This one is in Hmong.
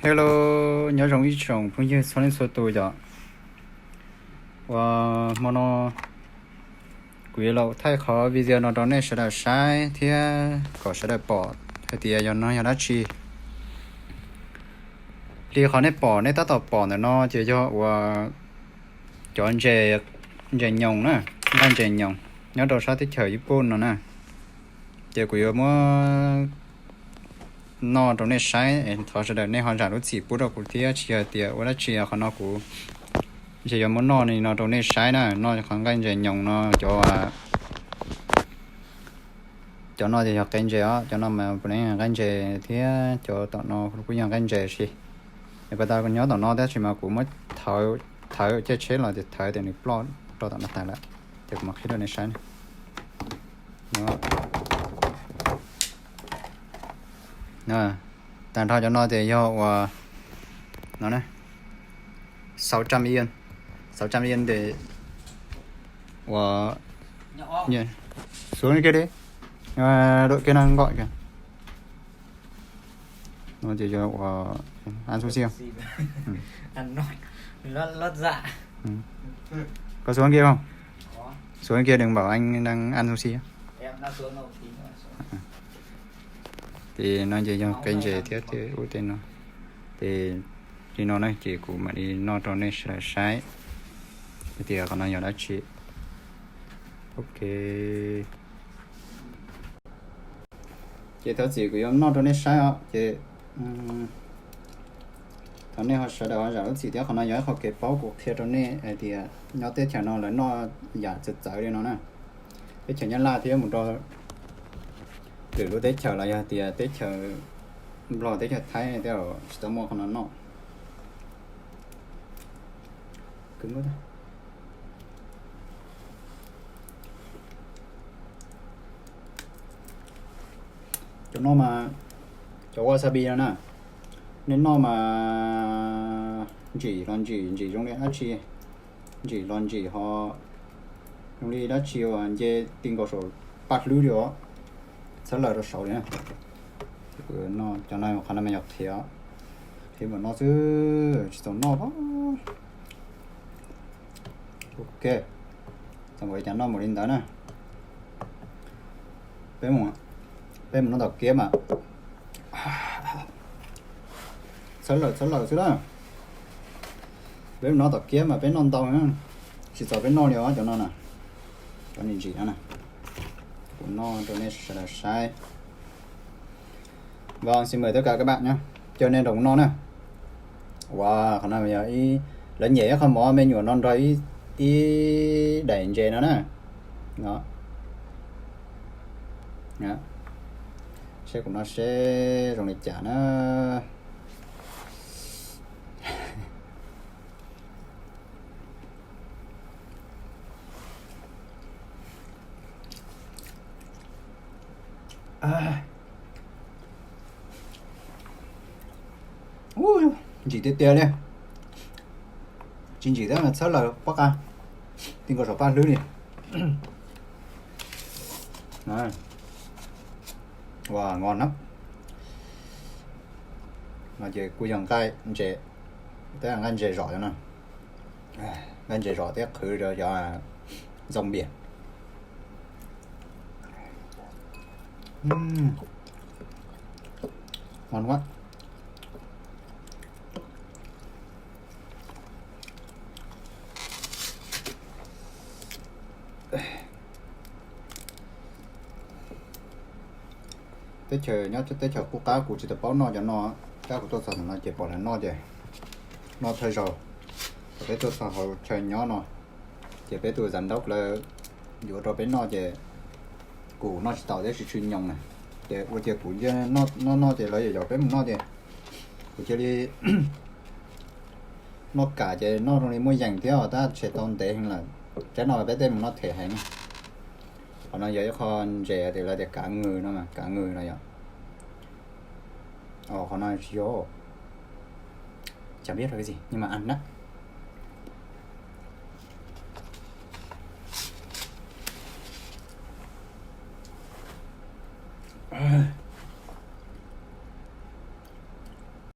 Hello, nyob zoo ib tsoom phooj ywg txhua leej txhua tus yom. Uas hmo no kuv yuav los thaij qhov video no rau nej sawv daws saib thiab kom sawv daws pom hais tias yog no yog dab tsi. Li qhov nej pom, nej tab tom pom ntawm no ces yog uas cov ntses, ntses nyoos na, nqaij ntses nyoos nyob rau sab teb chaws Yiv Pun no na. Ces kuv yuav muab noj rau nej saib, thov sawv daws nej ho zam lub txim pub rau kuv thiab, tsis yog tias ua dab tsi, qhov no kuv ntshe yuav muab noj li no rau nej saib na. Noj qhov nqaij ntses nyoos no, cov, cov no ces yog qe ntses os, cov no mas puav leej nqaij ntses thiab cov tom no kuj yog nqaij ntses si. Es pas tas nyob tom no tab sis mas kuv muab thawv, thawv caij tsheb los ces thawv tias nws ploj rau tom no tas lawm, ces kuv mam qhib rau nej saib na. Tag nrho cov no ces yog uas no na, sáu trăm yên, sáu trăm yên ces uas, xuống kia đi, đội kia nó gọi kìa. Nó chỉ cho uas ăn xúc xích không? Có xuống kia không? Xuống kia đừng bảo anh đang ăn xúc xích á. Ces no ces yog qe ntses thiab tej ub tej no. Ces li no na ces kuv mam li noj rau nej sawv daws saib tias qhov no yog dab tsi. Ok. Ces thov txim kuv yuav noj rau nej saib os. Ces thov nej ho sawv daws ho zam lub txim thiab, qhov no yog ib qho kev paub kuv qhia rau nej hais tias nyob teb chaws no lawv noj yam txawv txawv li no na. Teb chaws Nyab Laj thiab mus rau lwm lub teb chaws los yog tias teb chaws Nplog, teb chaws Thaib tej zaum tsis tau muaj qhov no noj. Cov no mas, cov wasabi no na, nej noj mas ntsim los ntsim, ntsim zoo li dab tsi, ntsim los ntsim ho zoo li dab tsi uas nce ti nkaus saum paj hlwb li os, txhawb lawm rau saud li na. Cov no qhov no mas yog qhiav, qhiav npaum no xwb tsis txaus noj. Ok, txaus npaum li cas noj npaum li ntawd na. Peb mus, peb mus noj tom kiab mas, txhawb lawm txhawb lawm xwb na. Peb mus noj tom kiab mas peb noj ntau, tsis txaus peb noj li os cov no na. Cov ntsim ntsim no na, kuv noj rau nej sawv daws saib. Vâng, xin mời tất cả các bạn nhé. Cho nên rau kuv noj na. Wow, qhov no yog ib, lawv nyem ib qho mov me nyuam no nrog ib daim ntses no na. Seb kuv noj seb zoo li cas na. Ntsim tiag tiag li. Tsis ntsim thiab mas txhawb lawm pob qa, ti nkaus saum paj hlwb li. Ua ngon na. No ces kuj yog nqaij ntses, tej nqaij ntses zom no na. Nqaij ntses zom thiab qhwv rau cov zoo npias. Ngon quá. Teb chaws nyob teb chaws qub qab kuv tsis tau paub noj cov no, tab kuv tuaj txog no ces pom lawv noj ces noj thawj zaug. Peb tuaj txog hauv chaw nyob no ces peb tus giám đốc lawv yuav rau peb noj ces kuv noj tsis tau thiab tsis tsw nyoos na. Ces ua cas kuv noj noj ces lawv yam yam peb mus noj ces kuv cia li noj kam ces noj zoo li muaj yees thiab os, tab tshem tau ntev heev lawm. Tsam no peb tej mus noj them heev. Qhov no yog ib qho ntses tias lawv tias kav ngwm no, kav ngwm no yom. Qhov no tsis yog, chả biết là cái gì nhưng mà ăn á.